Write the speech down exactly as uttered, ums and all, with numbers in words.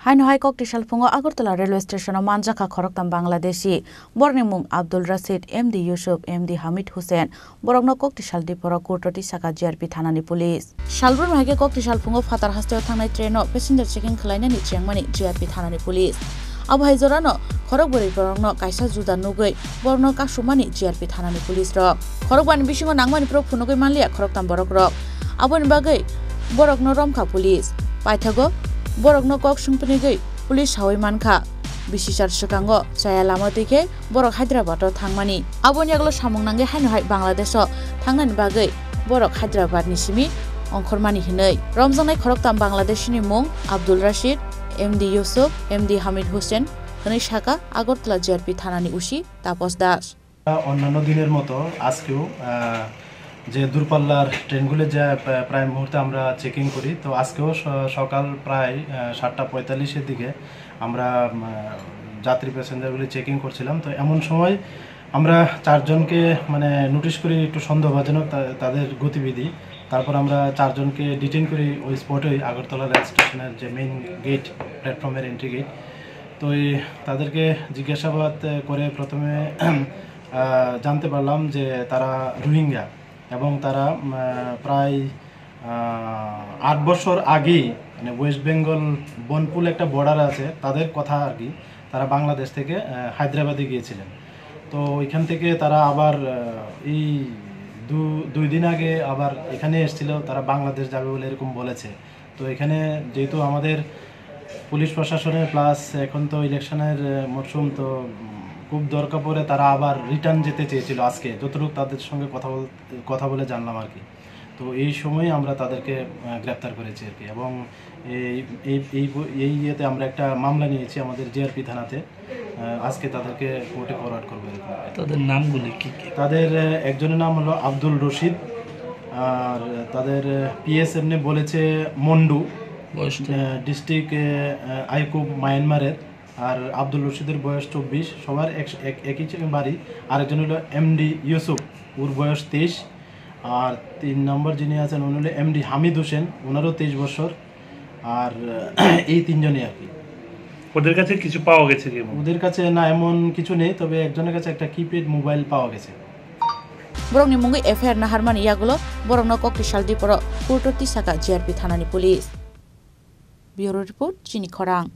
Haino hai kokti salphungo Agartala railway station-o manjakha khoroktham Bangladeshi. Borokni mung Abdul Rashid, M D Yusuf, M D Hamid Hussein. Borokno kokti sal diporo kurtoti saka G R P thanani police. Salbrumni hai khe kokti salphungo phatar hasteo thangnai train-o passenger checking khlainani chengmani G R P thanani police. Abo hai jorano khorok bwrwi borokno kaisa juda nugwi borokno kasumani G R P thanani police rok. Khorokbani bisingo nangmani phuru phunugwi manliya khoroktham borok rok. Aboni bagwi borokno romkha police. Paithago borokno kok swngpinigwi police sawi mankha. Bisi char swkango chaya lama twi khe borok Hyderabad-o thangmani. Aboni yagulo samung nangwi haino hai Bangladesh-o thangnani bagwi borok Hyderabad-ni simi ongkhormani hinwi. Romjaknai khoroktham Bangladeshini mung Abdul Rashid, M D Yusuf, M D Hamid Hussein hwnwi saka Agartala G R P thanani O C Taposh Das. অন্যান্য দিনের মতো আজকেও, আহ, যে দূরপাল্লার ট্রেনগুলো যে প্রা-, প্রায় মুহূর্তে আমরা চেকিং করি, তো আজকেও স-, সকাল প্রায়, আহ, সাতটা পঁয়তাল্লিশের দিকে আমরা, উম, আহ, যাত্রী প্যাসেঞ্জারগুলি চেকিং করছিলাম। তো এমন সময় আমরা চারজনকে, মানে, নোটিশ করি একটু সন্দেহভাজনক তা-, তাদের গতিবিধি। তারপর আমরা চারজনকে ডিটেইন করি ওই স্পটেই, আগরতলা রেল স্টেশনের যে মেইন গেট, প্ল্যাটফর্মের এন্ট্রি গেট। তো এই তাদেরকে জিজ্ঞাসাবাদ, আহ, করে প্রথমে, আহ, জানতে পারলাম যে তারা রোহিঙ্গা এবং তারা, উম, আহ, প্রায়, আহ, আট বছর আগেই, মানে, ওয়েস্ট বেঙ্গল বনপুল একটা বর্ডার আছে, তাদের কথা আর কি, তারা বাংলাদেশ থেকে, আহ, হায়দ্রাবাদে গিয়েছিলেন। তো ওইখান থেকে তারা আবার, আহ, এই দু-, দুই দিন আগে আবার এখানে এসেছিল, তারা বাংলাদেশ যাবে বলে এরকম বলেছে। তো এখানে যেহেতু আমাদের পুলিশ প্রশাসনের, প্লাস এখন তো ইলেকশনের, আহ, মরশুম, তো, উম, খুব দরকার পড়ে তারা আবার রিটার্ন যেতে চেয়েছিল আজকে, যতটুকু তাদের সঙ্গে কথা বল-, কথা বলে জানলাম আর কি। তো এই সময় আমরা তাদেরকে, আহ, গ্রেপ্তার করেছি আর কি। এবং এই, এই, এই ব-, এই ইয়েতে আমরা একটা মামলা নিয়েছি আমাদের জি আর পি থানাতে। আহ, আজকে তাদেরকে কোর্টে ফরওয়ার্ড করবো এরকম। তাদের নামগুলি কি কি? তাদের, আহ, একজনের নাম হলো আব্দুল রশিদ, আর তাদের, আহ, পি এস এমনি বলেছে মন্ডু, বয়স তো? আহ, ডিস্ট্রিক্ট, আহ, আইকুব, মায়ানমারের। আর আব্দুল রশিদের বয়স চব্বিশ, সবার এক, এক, একই ছে-, বাড়ি। আরেকজন হলো এম ডি ইউসুফ, ওর বয়স তেইশ। আর তিন নম্বর যিনি আছেন, উনি হলো এম ডি হামিদ হোসেন, ওনারও তেইশ বছর। আর, আহ, এই তিনজনই আর কি। ওদের কাছে কিছু পাওয়া গেছে কি এমন? ওদের কাছে না, এমন কিছু নেই, তবে একজনের কাছে একটা কিপ্যাড মোবাইল পাওয়া গেছে। Borokni mungwi F I R naharmani yagulo borokno kokti sal diporo kurtoti saka G R P thanani police. Bureau report, Chini Khorang.